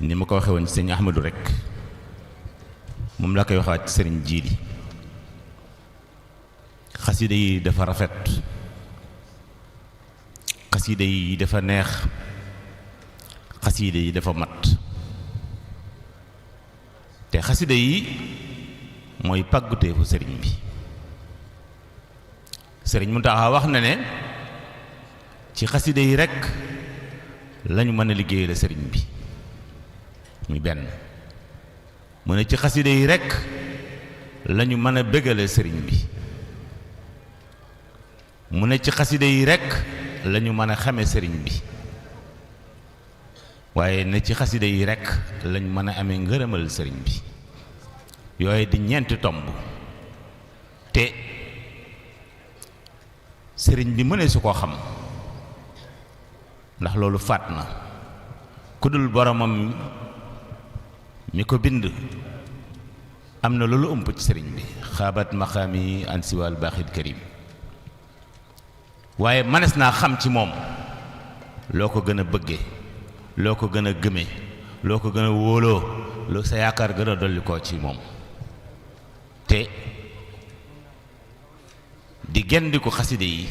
ni ma ko waxee woon ci sëñ Ahmadou rek moom la koy waxaat ci sëriñ Jiili xasida yi dafa rafet, xasida yi dafa neex, xasida yi dafa mat, te xasida yi mooy pàgguteefu sëriñ bi. sëriñ Muntaxa wax na ne ci xasida yi rekk lañu mën a liggéey la sëriñ bi muy benn, mu ne ci xasida yi rekk lañu mën a bégale sëriñ bi, mu ne ci xasida yi rekk lañu mën a xame sëriñ bi, waaye ne ci xasida yi rekk lañu mën a amee ngërëmal sëriñ bi. yooyu di ñeenti tomb, te sëriñ bi mënee su koo xam ndax loolu faat na ku dul boromam mi ko bind. am na loolu ëmp ci sëriñ bi, xaabat maqaami an siwal baaxil karim, waaye mënees naa xam ci moom loo ko gën a bëgge, loo ko gën a gëme, loo ko gën a wóoloo, loo sa yaakaar gën a dolli koo ci moom. te di genn di ko xaside yi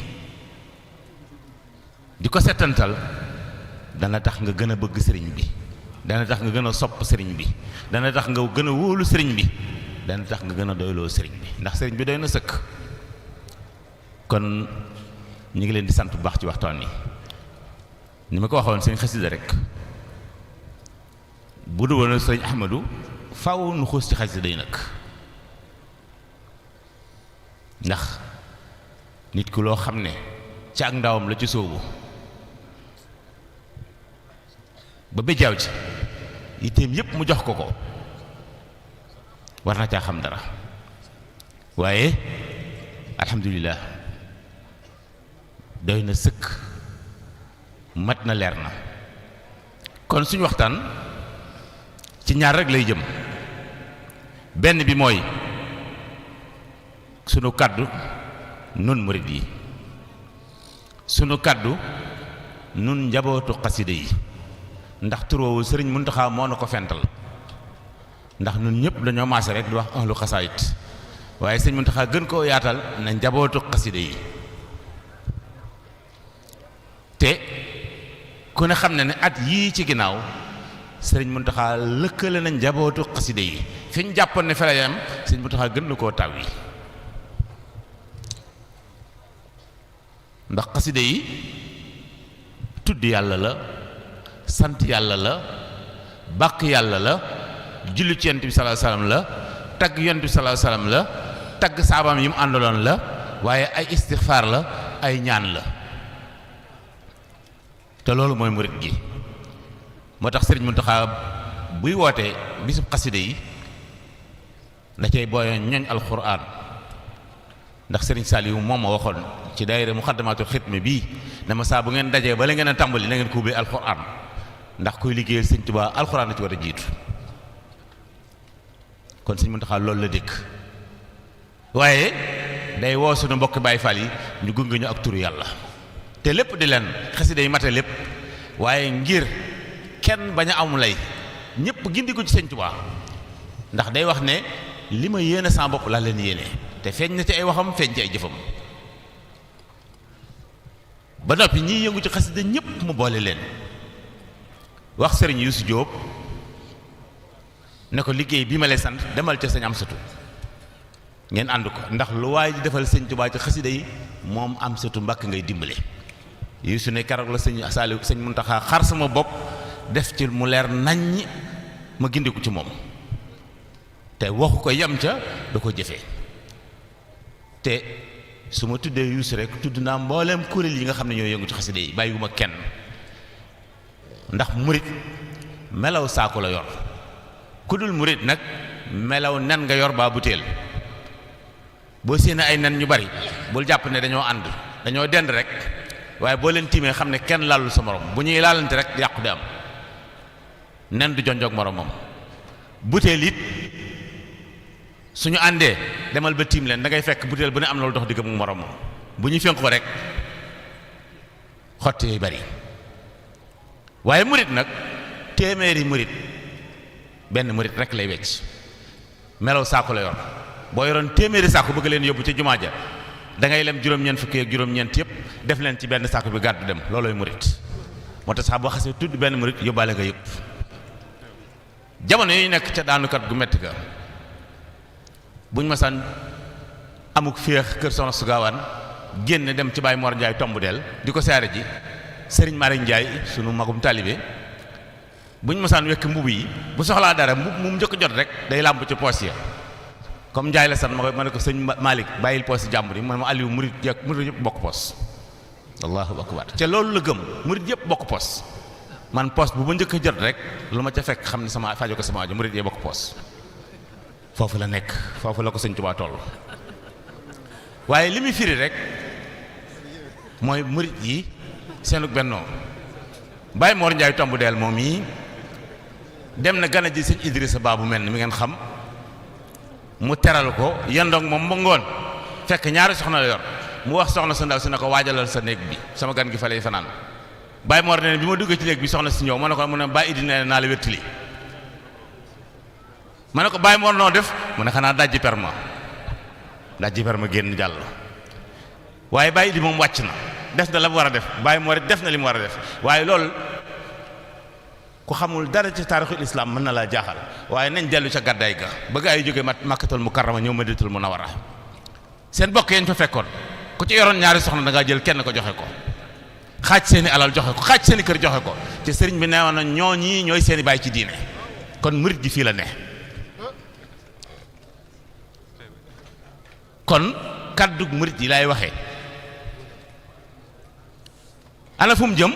di ko settantal dana tax nga gën a bëgg sëriñ bi, dana tax nga gën a sopp sëriñ bi, dana tax nga gën a wóolu sëriñ bi, dana tax nga gën a doyloo sëriñ bi, ndax sëriñ bi doy na sëkk. kon ñu ngi leen di sant bu baax ci waxtaan wi. ni ma ko waxoon sëñ xasida rek bu du woon sëriñ Ahmadou faaw nu xuus ci xasida yi nag, ndax nit ku loo xam ne ci ak ndawam la ci sóobu ba béjaaw ci yitteem yépp mu jox ko ko, war na caa xam dara. waaye alhamdulilah doy na sëkk, mat na, leer na. kon suñu waxtaan ci ñaar rek lay jëm. benn bi mooy sunu kàddu nun murid yi, sunu kàddu nun njabootu xasida yi, ndax tur woowu sëriñ Muntaxa moo na ko fental, ndax nun ñëpp dañoo maase rek di wax ahlu xasaayit, waaye sëriñ Muntaxa gën koo yaatal na njabootu xasida yi. te ku ne xam ne ne at yii ci ginnaaw sëriñ Muntaxa lëkkale na njabootu xasida yi, fi ñu jàppoon ne fela yam sëriñ Muntaxa gën na koo taw yi, ndax xasida yi tudd yàlla la, sant yàlla la, bàkk yàlla la, julli ci yonent bi sallallahu alayhi wasallam la, tagg yonent bi sallallahu alayhi wasallam la, tagg saabaam yi mu àndaloon la, waaye ay istixfaar la, ay ñaan la. te loolu mooy murit gi. moo tax sëriñ Muntaxa buy wootee bisub xasida yi da cay booye ñoñ alxuraan, ndax sëriñ Saliou moom ma waxoon ci daayira muxaddamaatul xidma bii dama saa bu ngeen dajee bala ngeen a tàmbali na ngeen ko ubbee alxuraan, ndax kuy liggéeyal sëñ Tuubaa alxuraan la ci war a jiitu. kon sëñ Muntaxa loolu la dégg, waaye day woo suñu mbokk Baay Faal yi ñu gunge ñu ak turu yàlla, te lépp di leen xasida yi mate lépp, waaye ngir kenn bañ a am lay ñëpp gindi ko ci sëñ Tuubaa, ndax day wax ne li ma yéene sama bopp laa leen yéene, te feeñ na ci ay waxam, feeñ ci ay jëfam. ba noppi ñiy yëngu ci xasida ñëpp mu boole leen, wax sëriñ Yuusu Jóob ne ko liggéey bi ma lay sant demal ca sëñ Amsatu ngeen ànd ko, ndax lu waaye di defal sëñ Tuubaa ci xasida yi moom Amsatu Mbàkke ngay dimbale. Yuusu ne keroog la sëñ Saaliw sëñ Muntaxa xar sama bopp def ci mu leer naññ ma gindiku ci moom, te waxu ko yem ca da ko jëfee. te su ma tuddee Yuusu rek tudd naa mbooleem kuréel yi nga xam ne ñoo yëngu ci xasida yi, bàyyiwuma kenn, ndax murit melaw saako la yor, ku dul murit nag melaw nen nga yor baa butéel. boo séenee ay nen ñu bari bul jàpp ne dañoo ànd, dañoo dend rek, waaye boo leen tiimee xam ne kenn laalul sa morom. bu ñuy laalante rek yàqu di am, nen du jonjoog moromam. butéel it suñu àndee demal ba tiim leen da ngay fekk butéel bu ne am na lu dox digg mu moromam, bu ñuy fenk ko rek xotti yooyu bari. waaye murit nag téeméeri murit benn murit rek lay wecc melaw saako la yor boo yoroon téeméeri saako bëgg leen yóbbu ca jumaa ja da ngay lem juróom-ñeent fukki ak juróom-ñeent yëpp def leen ci benn saako bi gàddu dem loolooy murit moo tax sax boo xasee tudd benn murit yóbbaale nga yëpp jamono yooyu nekk ca daanukat gu metti ga buñ masaan amuk féex kër soxna su gaawaan génn dem ci Baye Mor Ndiaye tomb del di ko saare ji sëriñ Mari Ndiaye sunu magum taalibe buñ masaan wekk mbubb yi bu soxlaa dara mbubb mu njëkk jot rek day làmb ci poos ya comme Ndiaye la san ma ne ko sëñ Malick bàyyil poos yi jàmbur yi man ma Aliou murit yëpp bokk poos allahu akbar te loolu la gëm murit yëpp bokk poos man poos bu ma njëkk a jot rek lu ma ca fekk xam ne sama fajo ko sama wajo murit yee bokk poos foofu la nekk foofu la ko sëñ Tuubaa toll waaye li muy firi rek mooy murit yi seenug bennoo Baye Mor Ndiaye tomb deel moom yi dem na gana ji sëñ Idrissa Ba bu mel ni mi ngeen xam mu teral ko yendoog moom ba ngoon fekk ñaari soxna la yor mu wax soxna sa ndaw si ne ko waajalal sa néeg bi sama gan gi fa lay fanaan Baye Mor ne bi ma duggee ci néeg bi soxna si ñëw ma ne ko mu ne Baye Idi nee naa la wéttali ma ne ko Baye Mor noo def mu ne xanaa dajji perma génn jàll waaye Baye Idi moom wàcc na def na la mu war a def Baye Mor def na li mu war a def waaye loolu ku xamul dara ci taarixul islam mën na laa jaaxal waaye nañ dellu ca gàddaay ga bëgg ay jóge Makkatul Mukarrama ñëw Madinatul Munawwara seen bokk yeen fa fekkoon ku ci yoroon ñaari soxna da ngaa jël kenn ko joxe ko xaaj seeni alal joxe ko xaaj seeni kër joxe ko te sëriñ bi neewoon na ñooñi ñooy seeni baay ci diine kon murit gi fii la ne kon kaddu murit yi laay waxee ana fu mu jëm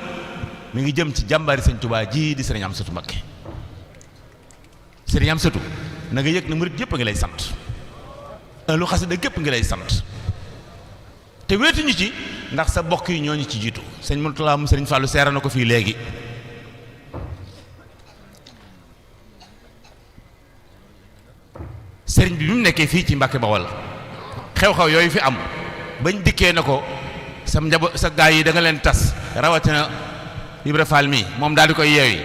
mi ngi jëm ci jàmbaari sëñ Tuubaa ji di sëriñ Amsatu Mbakke sëriñ Amsatu na nga yëg ne murit yëpp a ngi lay sant lu xasida gépp ngi lay sant te wéetuñu ci ndax sa bokk yi ñooñu ci jiitu sëñ Murtala mu sëriñ Fàllu seera na ko fii léegi sëriñ bi mu nekkee fii ci Mbàkke Bawol xew-xew yooyu fi am bañ dikkee na ko sa njaboot sa gaay yi da nga leen tas rawatina Ibra Fall mi moom daal di koy yeewi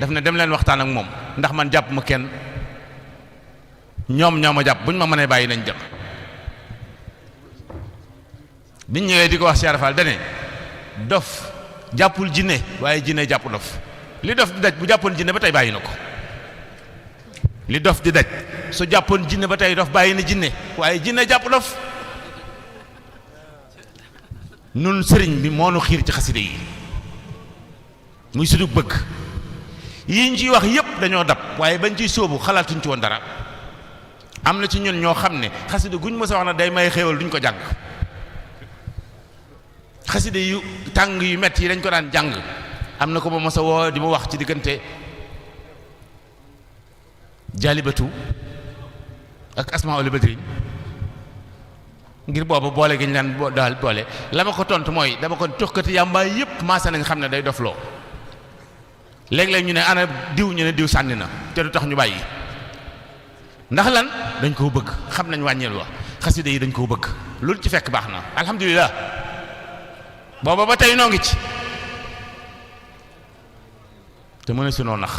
daf ne dem leen waxtaan ak moom ndax man jàpp ma kenn ñoom ñoo ma jàpp buñ ma mënee bàyyi nañ dem biñ ñëwee di ko wax Cheikh Fall dane dof jàppul jinne waaye jinne jàpp dof li dof di daj bu jàppoon jinne ba tey bàyyi na ko li dof di daj su jàppoon jinne ba tey dof bàyyi na jinne waaye jinne jàpp dof nun sëriñ bi moo nu xiir ci xaside yi muy sunu bëgg yi ñu ciy wax yépp dañoo dab waaye bañ ciy sóobu xalaatuñ ci woon dara am na ci ñun ñoo xam ne xaside guñ mës a wax na day may xéewal duñ ko jàng xaside yu tàng yu metti yi dañ ko daan jàng am na ko ba mës a woo di ma wax ci diggante jaalibatu ak asmaul badrin ngir boobu boole gi ñu leen daal boole la ma ko tontu mooy dama ko tuxkati yàmbaay yépp maase nañ xam ne day dofloo léeg-léeg ñu ne ana diw ñu ne diw sànni na te du tax ñu bàyyi ndax lan dañ koo bëgg xam nañ wàññeel wa xasida yi dañ koo bëgg loolu ci fekk baax na alhamdulilah booba ba tey noo ngi ci te mën a sunoo nax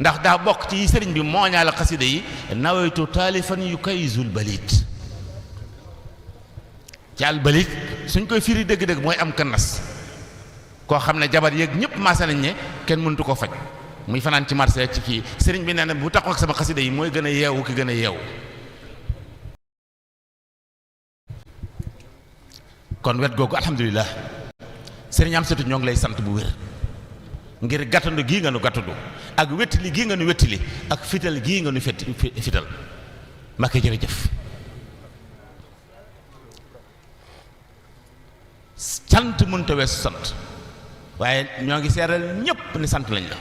ndax daa bokk ci sëriñ bi mooñaale xasida yi nawaytu taalifan yu kayizul balit ci al balit suñ koy firi dëgg-dëgg mooy am kannas koo xam ne jabar yeeg ñëpp maase nañ ne kenn mëntu ko faj muy fanaan ci marché ci kii sëriñ bi nee na bu taxaw ak sama xasida yi mooy gën a yeewu ki gën a yeewu kon wet googu alhamdulilah sëriñ Amsatu ñoo ngi lay sant bu wér ngir gàttandu gii nga nu gàttandu ak wettili gii nga nu wettili ak fital gii nga nu fital Mbakke jërëjëf sant mënta weesu sant waaye ñoo ngi seeral ñépp ni sant lañ la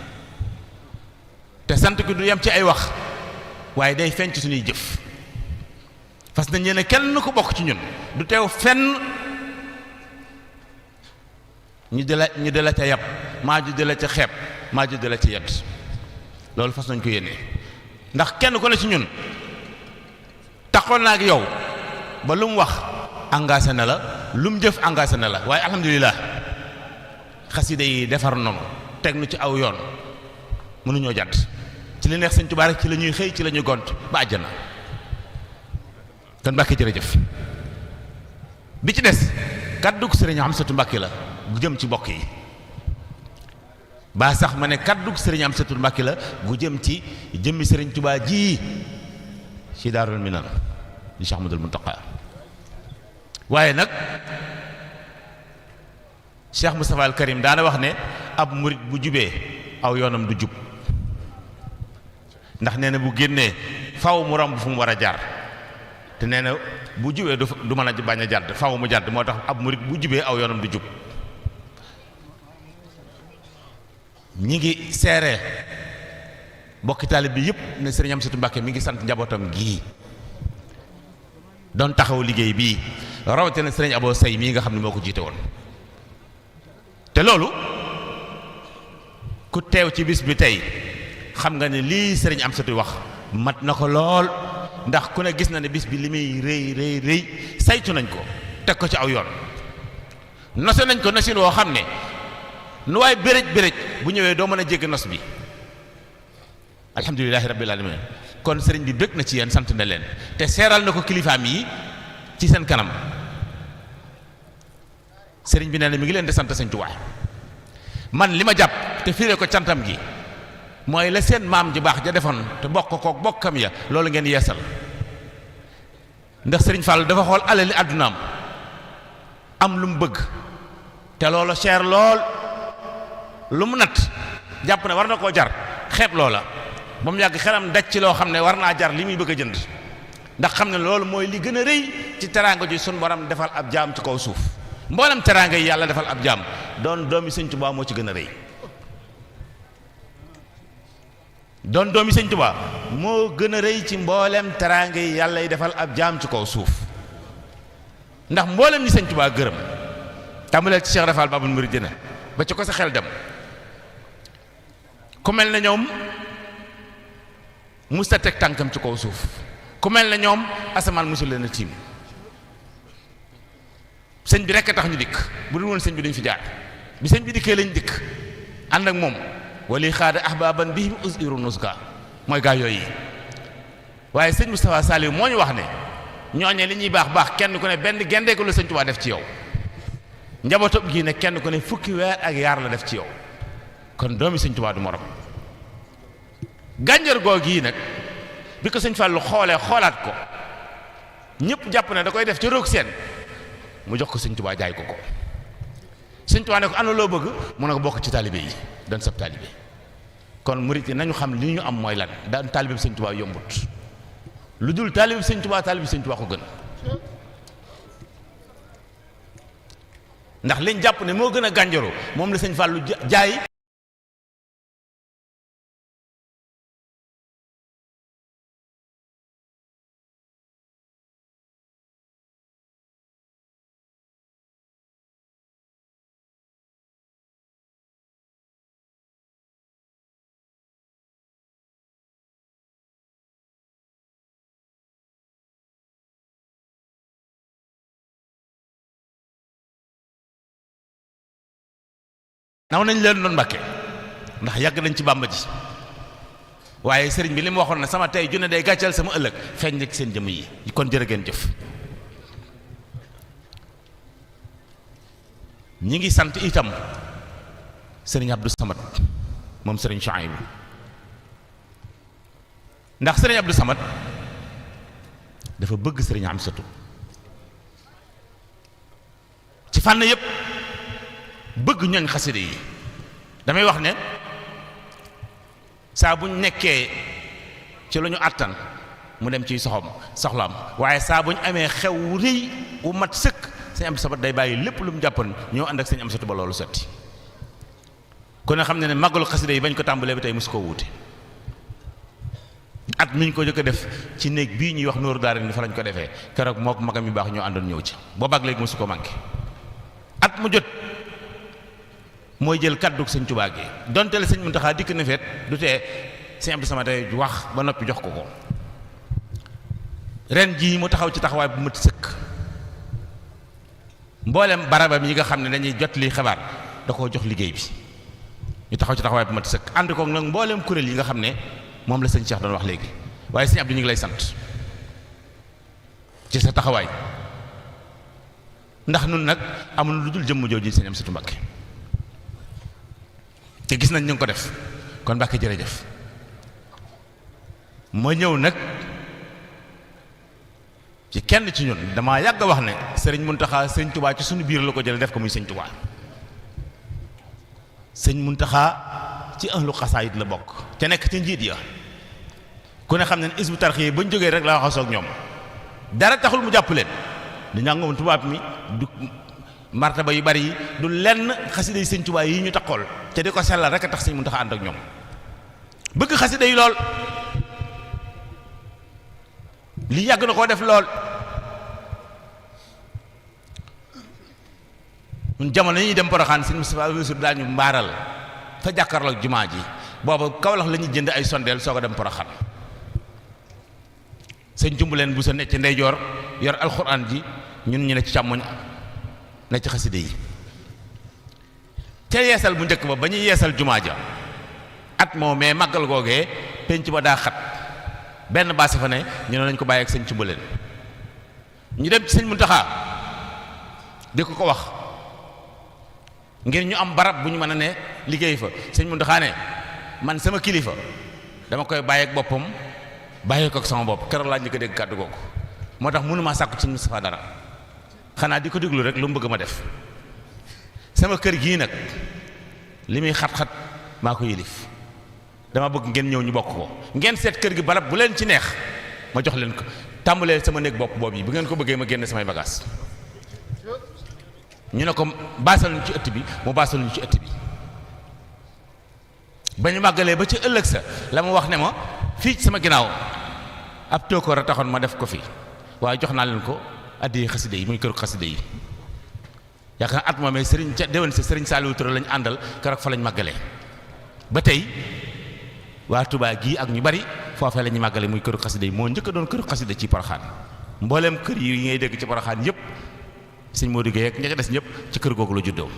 te sant gi du yem ci ay wax waaye day feeñ ci suñuy jëf fas nañ ne kenn ko bokk ci ñun du teew fenn ñu de la ca yàpp maa ju de la ca xeeb maa ju de la ca yett loolu fas nañ ko yéene ndax kenn ku ne ci ñun taxoon naa ak yow ba lu mu wax engagé na la lu mu jëf engagé na la waaye alhamdulilah xasida yi defar noonu teg nu ci aw yoon mënuñoo jàdd ci li neex sëñ Tuubaa rek ci la ñuy xëy ci la ñuy gont ba àjjana. kon Mbàkke jërëjëf. bi ci des kaddug sëriñ Amsatu Mbàkke la gu jëm ci bokk yi ba sax ma ne kaddug sëriñ Amsatu Mbàkke la gu jëm ci jëmmi sëriñ Tuubaa ji ci Daarul Minan di Cheikh Ahmadul Muntaqa. waaye nag Cheikh Moustapha al Karim daana wax ne ab murit bu jubee aw yoonam du jub, ndax nee na bu génnee faw mu romb fu mu war a jaar, te nee na bu jubee du mën a bañ a jàdd, faw mu jàdd. moo tax ab murit bu jubee aw yoonam du jub. ñi ngi seere bokki taalib bi yëpp ne sëriñ Amsatu Mbàkke mi ngi sant njabootam gii doon taxaw liggéey bii, rawatina sëriñ Abo Say mii nga xam ne moo ko jiite woon. te loolu ku teew ci bis bi tey xam nga ne lii sëriñ Amsatu wax mat na ko lool, ndax ku ne gis na ne bis bi li muy rëy saytu nañ ko teg ko ci aw yoon, nose nañ ko nosin woo xam ne nu waay bérëj bu ñëwee doo mën a jégg nos bi. alhamdulilahi rabbil alamin. kon sëriñ bi bëgg na ci yéen, sant na leen, te seeral na ko kilifaam yi ci seen kanam. sëriñ bi nee na mi ngi leen di sant sëñ Tuubaa. man li ma jàpp te firee ko cantam gi mooy la seen maam ji baax ja defoon te bokk kook bokkam ya, loolu ngeen yeesal. ndax sëriñ Fall dafa xool alali àddunaam am lu mu bëgg, te loolu cher lool, lu mu natt jàpp ne war na koo jar xeeb loola ba mu yàgg xelam daj ci loo xam ne war naa jar li muy bëgg a jënd, ndax xam ne loolu mooy li gën a rëy ci teraanga ji sun borom defal ab jaam ci kaw suuf. mboolem teraanga yi yàlla defal ab jaam doon doomi sëñ Tuubaa moo ci gën a rëy. doon doomi sëñ Tuubaa moo gën a rëy ci mboolem teraanga yi yàlla yi defal ab jaam ci kaw suuf, ndax mboolem ñi sëñ Tuubaa gërëm tàmbaleel ci Cheikh Rafal Babul Muridina ba ci ko sa xel dem, ku mel ne ñoom musta teg tànkam ci kaw suuf, ku mel ne ñoom asamaan musul leen a tiim. sëñ bi rekk a tax ñu dikk, bu dul woon sëñ bi duñ fi jaar. bi sëñ bi dikkee lañ dikk ànd ak moom. wali xaada ahbaban bihim usiru nuska mooy gaa yooyu. waaye sëñ Moustapha Saliou moo ñu wax ne ñooñe li ñuy baax baax kenn ku ne benn gendeeku la sëñ Tuubaa def ci yow, njabootam gii ne kenn ku ne fukki weer ak yaar la def ci yow. kon doomi sëñ Tuubaa du morom. gànjar goo gii nag bi ko sëñ Fallu xoolee xoolaat ko ñëpp jàpp ne da koy def ci roog seen, mu jox ko sëñ Tuubaa jaay ko ko. sëñ Tuubaa ne ko ana loo bëgg, mu ne ko bokk ci taalibe yi doon sab taalibe. kon murit yi nañu xam li ñu am mooy lan, daan taalibe bi sëñ Tuubaa yombut, lu dul taalibe bi sëñ Tuubaa ko gën. ndax liñ jàpp ne moo gën a gànjaru moom la sëñ Fallu jaay. naw nañ leen doon Mbàkke ndax yàgg nañ ci Bàmba ji, waaye sëriñ bi li mu waxoon ne sama tey junne day gàccal sama ëllëg feeñ na ci seen jëmm yi. kon jërë ngeen jëf. ñi ngi sant itam sëriñ Abdou Samad moom sëriñ Chouaïb, ndax sëriñ Abdou Samad dafa bëgg sëriñ Amsatu ci fànn yépp, bëgg ñooñ xaside yi. damay wax ne saa buñ nekkee ci lu ñu àttan mu dem ciy soxlaam, waaye saa buñ amee xew wu rëy wu mat sëkk sëñ Abdou Samad day bàyyi lépp lu mu jàppoon ñoo ànd ak sëñ Amsatu ba loolu sotti. kon ne xam ne màggalu xaside yi bañ ko tàmbalee ba tey mosu koo wuute. at miñ ko jëkk a def ci néeg bii ñuy wax Nooru Daara ni fa lañ ko defee, keroog mook magam yu baax ñoo àndoon ñëw ci, boobaag léegi mosu ko manqué. at mu jot mooy jël kàddug sëñ Tuubaa gi, donte la sëñ Muntaxaa dikk na feet du tee sëñ Abdou Samad day wax ba noppi jox ko ko. ren jii mu taxaw ci taxawaay bu mat sëkk, mboolem barabam yi nga xam ne dañuy jot li xibaar da koo jox liggéey bi, ñu taxaw ci taxawaay bu mat sëkk. ànd koog nag mboolem kuréel yi nga xam ne moom la sëñ Cheikh doon wax léegi. waaye sëñ Abdou ñu ngi lay sant ci sa taxawaay ndax nun nag amul lu dul jëmm jooju sëñ Amsatu Mbakke te gis nañ ñu ngi ko def kon Mbakke jërëjëf. ma ñëw nag ci kenn ci ñun damaa yàgg a wax ne sëriñ Muntaxa sëñ Tubaa ci suñu biir la ko jële def ko muy sëñ Tubaa. sëñ Muntaxa ci ahlu xasaayit la bokk ca nekk ci njiit ya ku ne xam ne Hizbut Tarqiyyah ba ñu jógee rek la waxasoo ak ñoom dara taxul mu jàpp leen du njàngoom tubaab mi du martaba yu bari yi du lenn xasida yi sëñ Tubaa yi ñu taxool te di ko sellal rek a tax sëñ Muntaxa ànd ak ñoom bëgg xasida yi lool li yàgg na koo def lool. ñun jamono yi ñuy dem Poroxaan sëñ Moustapha Wessou daañu mbaaral fa jàkkaarloo ak jumaa ji booba Kawlax la ñuy jënd ay sondeel soo ko dem Poroxaan sëñ Jumbuleen bu sa nekk ci ndeyjoor yor alxuraan ji ñun ñu ne ci càmmoñ ne ci xaside yi ca yeesal bu njëkk ba ñuy yeesal jumaa ja at moo mais màggal googee penc ba daa xat benn baase fa ne ñu ne nañ ko bàyyi ak sëñ Jumbuleen ñu dem ci sëñ Muntaxa di ko wax ngir ñu am barab bu ñu mën a ne liggéey fa sëñ Muntaxa ne man sama kilifa dama koy bàyyi ak boppam bàyyi ko ak sama bopp keroog laa ñu ko dégg kàddu googu moo tax mënumaa sàkku ci Moustapha dara xanaa di ko déglu rek lu mu bëgg ma def sama kër gii nag li muy xat-xat maa ko yilif dama bëgg ngeen ñëw ñu bokk ko ngeen seet kër gi barab bu leen ci neex ma jox leen ko tàmbalee sama néeg bopp boobu yi bu ngeen ko bëggee ma génne samay bagages ñu ne ko baasal ñu ci ëtt bi mu baasal ñu ci ëtt bi ba ñu màggalee ba ci ëllëg sa la ma wax ne ma fii ci sama ginnaaw ab tookoor a taxoon ma def ko fi waaye jox naa leen ko addi xaside yi muy këru xaside yi yaakaar at moomee sëriñ ca déwén sa sëriñ Saliou Touré lañu àndal keroog fa lañ màggalee ba tey waa Touba gii ak ñu bari foofee la ñuy màggale muy këru xaside yi moo njëkk a doon këru xaside ci Poroxaan mbooleem kër yi ngay dégg ci Poroxaan yépp sëñ Modou Gueye ak ña ca des ñëpp ci kër googu la juddoo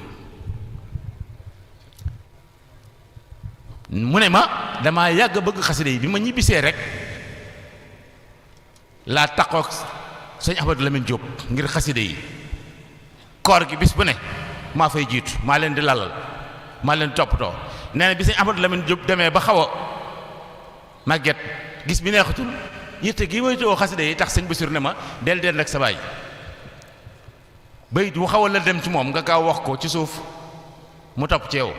mu ne ma damaa yàgg bëgg xaside yi bi ma ñibbisee rek laa taqoog sëñ Ahmadou Lamine Diop ngir xaside yi koor gi bis bu ne maa fay jiitu maa leen di lalal maa leen toppatoo nee na bi sëñ Ahmadou Lamine Diop demee ba xaw a màgget gis bi neexatul yitte gi may too xaside yi tax sëñ Bassirou ne ma del rek sa baay bayit wu xaw a la dem ci moom nga gaaw wax ko ci suuf mu topp ci yow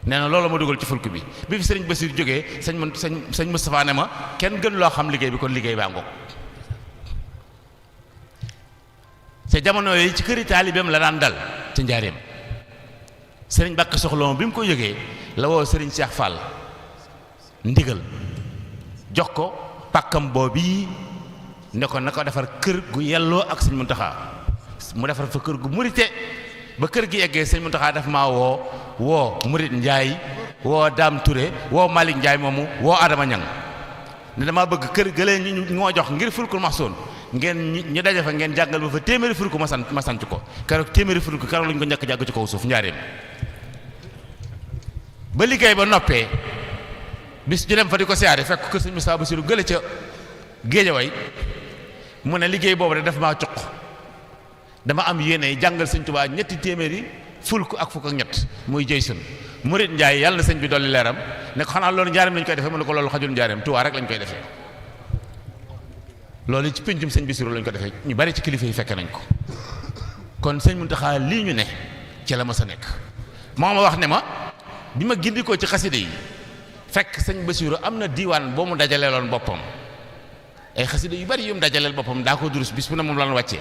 nee na loolu ma dugal ci fulk bi fi sëriñ Bassirou jógee sëñ Moustapha ne ma kenn gën loo xam liggéey bi kon liggéey baa ngoog te jamono yooyu ci këri taalibeem la daan dal ci njaareem sëriñ Bakk Soxla bi mu ko yëgee la woo sëriñ Cheikh Fall ndigal jox ko pàkkam boobu ne ko na ko defar kër gu yelloo ak sëñ Muntaxa mu defar fa kër gu murite ba kër gi eggee sëñ Muntaxa daf maa woo Murit Njaay woo Daam Touré woo Malick Njaay moomu woo Adama Ñang ne dama bëgg kër gëlee ñu moo jox ngir fulkul maxsoon ngeen ñu daje fa ngeen jàngal ba fa téeméeri fulku ma sant ko keroog téeméeri fulku keroog lañu ko njëkk jàgg ci kaw suuf njaareem ba liggéey ba noppee bis ñu dem fa di ko siyaare fekk kër sëñ Moussa Bassirou gële ca Géejawaay mu ne liggéey boobu de daf maa cuq dama am yéene jàngal sëñ Tuubaa ñetti téeméeri fulk ak fukk ak ñett muy jëy sun Murit Njaay yàlla na sëñ bi dolli leeram ne ko xanaa loolu njaareem lañ koy defee mu ne ko loolu xajul njaareem Tuubaa rek lañ koy defee loolu ci péncum sëñ Bassirou lañ ko defee ñu bari ci kilifa yi fekke nañ ko kon sëñ Muntaxa lii ñu ne ci la ma sa nekk moo ma wax ne ma bi ma gindikoo ci xaside yi fekk sëñ Bassirou am na diiwaan boo mu dajaleeloon boppam ay xaside yu bari yu mu dajaleel boppam daa ko durus bis bu ne moom la wàccee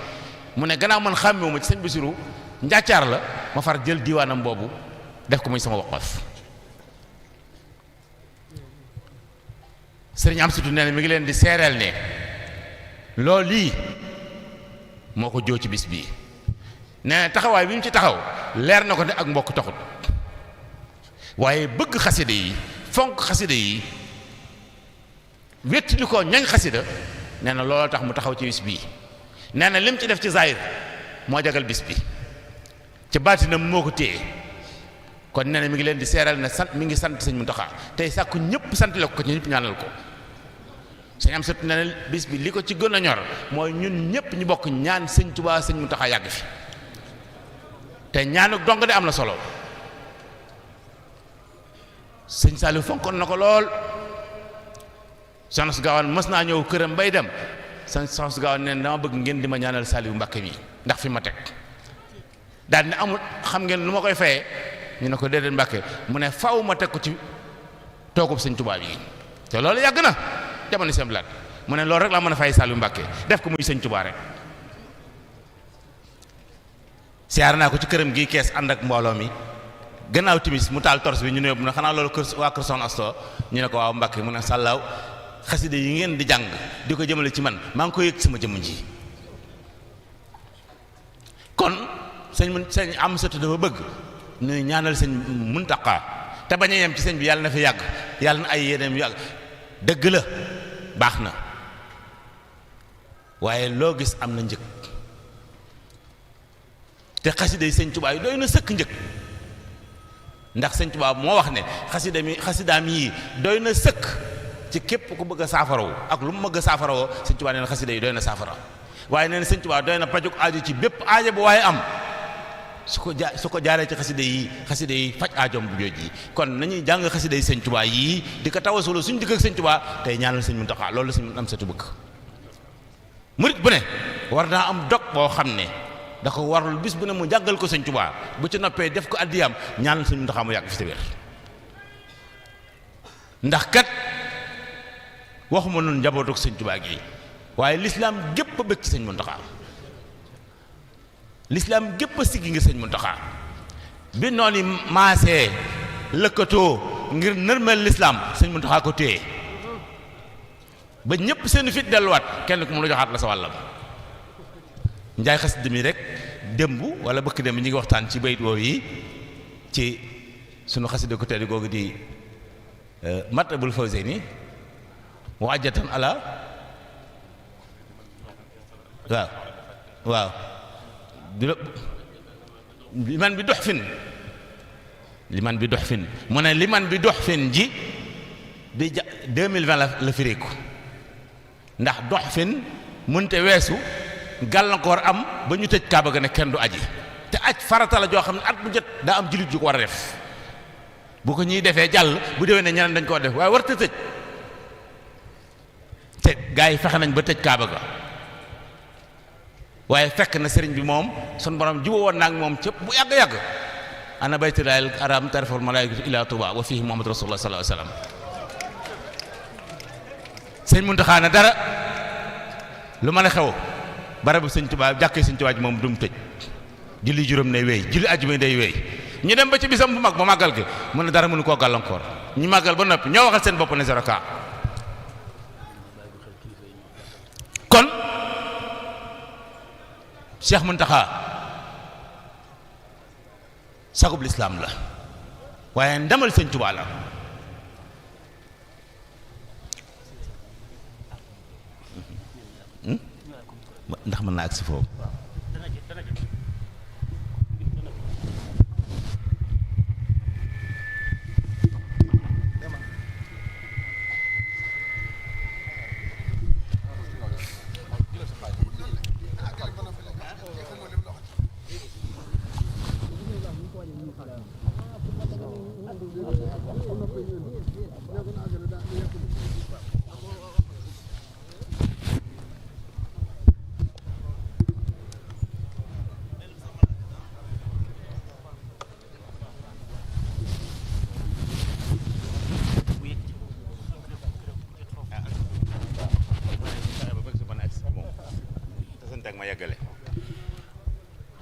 mu ne gannaaw man xàmmewu ma ci sëñ Bassirou njàccaar la ma far jël diiwaanam boobu def ko muy sama waqaf sëriñ Amsatu nee na mi ngi leen di seereel ne loolu lii moo ko joo ci bis bii nee na taxawaay bi mu ci taxaw leer na ko ne ak mbokk taxut waaye bëgg xasida yi fonk xasida yi wetti ko ñañ xasida nee na looloo tax mu taxaw ci bis bii nee na lim ci def ci zahir moo jagal bis bi ci baatinam moo ko téye kon nee na mi ngi leen di seeral ne sant mi ngi sant sëñ Muntaxa tey sàkku ñëpp sant la ko ñëpp ñaanal ko sëñ am sët nee na bis bi li ko ci gën a ñor mooy ñun ñëpp ñu bokk ñaan sëñ Tuubaa sëñ Muntaxa yàgg fi te ñaanu dong de am na solo sëñ Saliou fonkoon na ko lool soxna su Gaawaan mës naa ñëw këram bay dem soxna su Gaawaan neen dama bëgg ngeen di ma ñaanal Saliou Mbàkke mi ndax fi ma teg daal ne amul xam ngeen lu ma koy fayee ñu ne ko déedéet Mbàkke mu ne faw ma teg ko ci toogub sëñ Tuubaa yi te loolu yàgg na jamono seen blaat mu ne loolu rek laa mën a fay Saliou Mbàkke def ko muy sëñ Tuubaa rek siyaar naa ko ci këram gi kees ànd ak mbooloo mi gannaaw timis mu taal tors bi ñu ne mu ne xanaa loolu kër waa kër Soxna Asto ñu ne ko waaw Mbàkke mu ne sàllaaw xaside yi ngeen di jàng di ko jëmale ci man maa ngi ko yëg sama jëmm ji kon sëñ am sëtu dafa bëgg ñu ñaanal sëñ Muntaxa te bañ a yem ci sëñ bi yàlla na fi yàgg yàlla na ay yéeneem yàgg dëgg la baax na waaye loo gis am na njëg te xaside yi sëñ Tuubaa yi doy na sëkk njëg ndax sëñ Tuubaa moo wax ne xasidaam yi doy na sëkk ci képp ku bëgg a saafarawu ak lu mu bëgg a saafarawoo sëñ Tuubaa nee na xasida yi doy na saafara waaye nee na sëñ Tuubaa doy na pajuk aajo ci bépp aajo bu waaye am su ko jaaree ci xasida yi faj aajoom bu jooj yi kon nañuy jàng xasida yi sëñ Tuubaa yii di ko tawasulu suñ digg ak sëñ Tuubaa tey ñaanal sëñ Muntaxa loolu la sëñ am satu bëgg murit bu ne war naa am dog boo xam ne da ko warul bis bu ne mu jàggal ko sëñ Tuubaa bu ci noppee def ko addiyam ñaanal sëñ Muntaxa mu yàgg fi sa wér ndax kat waxuma noonu njabootuk sëñ Tuubaa gi waaye lislaam gépp a bëgg ci sëñ Muntaxa lislaam gépp a siggi ngir sëñ Muntaxa bi noonu maasee lëkkatoo ngir nërmeel lislaam sëñ Muntaxa ko téye ba ñépp seen fit delluwaat kenn ku mu la joxaat la sa wàllam njaay xasida mi rek démb wala bëkk démb ñi ngi waxtaan ci bayit woowu yi ci sunu xasida ko teddi googu di Matlabul Fawzayni wa ajatan ala waaw liman bi dox fin mu ne liman bi dox fin ji bi 2020 la firiku ndax dox fin mënte weesu gàllankoor am ba ñu tëj kaaba ga ne kenn du aji te aj farata la joo xam ne at bu jot daa am jullit ju ko war a def bu ko ñuy defee jàll bu déwee ne ñeneen dañ koo def waaye war te tëj te gaa yi fexe nañ ba tëj kaaba ga waaye fekk na sëriñ bi moom sun borom jubóo woon naag moom cëpp bu yàgg-yàgg ana baytullaahil haraam tarfa'ul malaa'ikatu ilaa Tuubaa wa fiihi Muhammadu Rasuulullaah sallallaahu alayhi wa sallam sëñ Muntaxa na dara lu mën a xew barabu sëñ Tuubaa jàkkee sëñ Tuubaa ji moom du mu tëj julli juróom day wéy julli àjjuma day wéy ñu dem ba ci bisam bu mag ba màggal gi mu ne dara mënu koo gàllankoor ñu màggal ba noppi ñoo waxal seen bopp ne zéro cas kon Cheikh Muntaxa sagub lislaam la waaye ndamal sëñ Tuubaa la ndax mën naa agsi foofu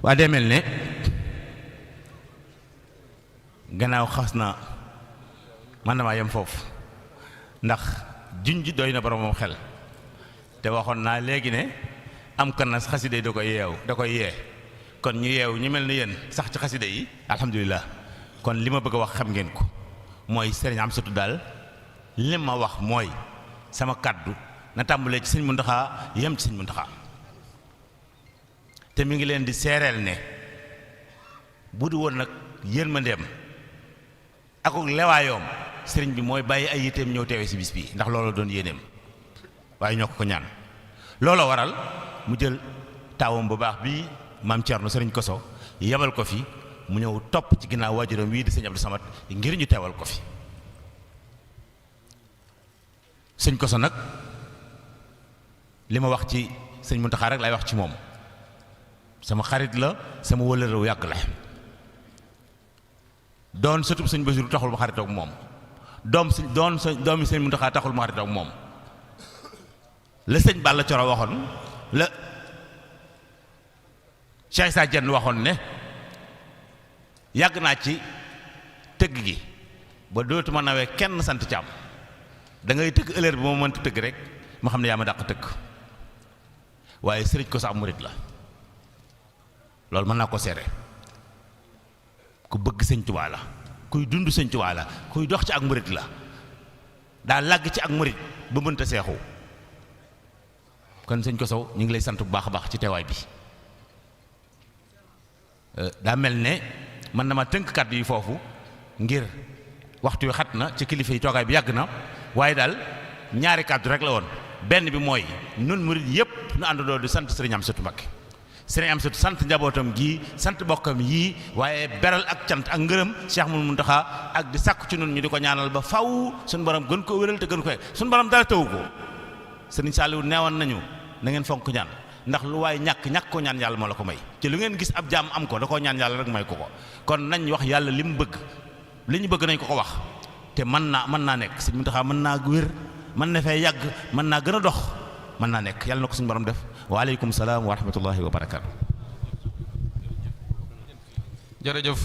waa dee mel ne gannaaw xas na man damaa yem foofu ndax junj doy na boromam xel te waxoon naa léegi ne am kan na xasida yi da koy yee kon ñu yeew ñu mel ni yéen sax ci xasida yi alhamdulilah kon li ma bëgg a wax xam ngeen ko mooy sëriñ Amsatu daal li ma wax mooy sama kàddu na tàmbalee ci sëñ Muntaxa yem ci sëñ Muntaxa te mi ngi leen di seereel ne bu du woon nag yërmandeem akuk lewaayoom sëriñ bi mooy bàyyi ay yitteem ñëw teewe si bis bi ndax loolu doon yéeneem waaye ñoo ko ñaan looloo waral mu jël taawam bu baax bi maam Thierno sëriñ Koso yebal ko fi mu ñëw topp ci ginnaaw waajuram wii di sëñ Abdou Samad ngir ñu teewal ko fi sëñ Koso nag li ma wax ci sëñ Muntaxa rek lay wax ci moom sama xarit la sama wëllëre wu yàgg la doon sëtub sëñ Basiru taxul ma xarit ak moom doomi sëñ Muntaxa taxul ma xarit ak moom la sëñ Balla Coro waxoon la Cheikh Issa Diène waxoon ne yàgg naa ci tëgg gi ba dootuma nawee kenn sant Caam da ngay tëgg ëllëg bi moo mënta tëgg rek ma xam ne yaa ma dàq tëgg waaye sëriñ Koso am murit la loolu mën naa ko seere ku bëgg sëñ Tuubaa la kuy dund sëñ Tuubaa la kuy dox ci ak murit la daa làgg ci ak murit ba mënta seexu kon sëñ Koso ñu ngi lay sant bu baax a baax ci teewaay bi daa mel ne man na ma tënk kàddu yi foofu ngir waxtu wi xat na ci kilifa yi toogaay bi yàgg na waaye daal ñaari kàddu rek la woon benn bi mooy nun murit yépp nu àndandoo di sant sëriñ Amsatu Mbakke sëriñ Amsatu sant njabootam gii sant bokkam yii waaye beral ak cant ak ngërëm Cheikh Mountakha ak di sàkku ci nun ñu di ko ñaanal ba faw suñu borom gën ko wéral te gën ko suñu borom dara tawu ko sëriñ Saliou neewoon nañu na ngeen fonk ñaan ndax lu waay ñàkk ko ñaan yàlla moo la ko may ci lu ngeen gis ab jaam am ko da koo ñaan yàlla rek may ko kon nañ wax yàlla li mu bëgg li ñu bëgg nañ ko wax te mën naa nekk sëriñ Mountakha mën naa wér mën na fay yàgg mën naa gën a dox mën naa nekk yàlla na ko suñu borom def waaleykum salaam wa rahmatullahi wa barakaatu. jërëjëf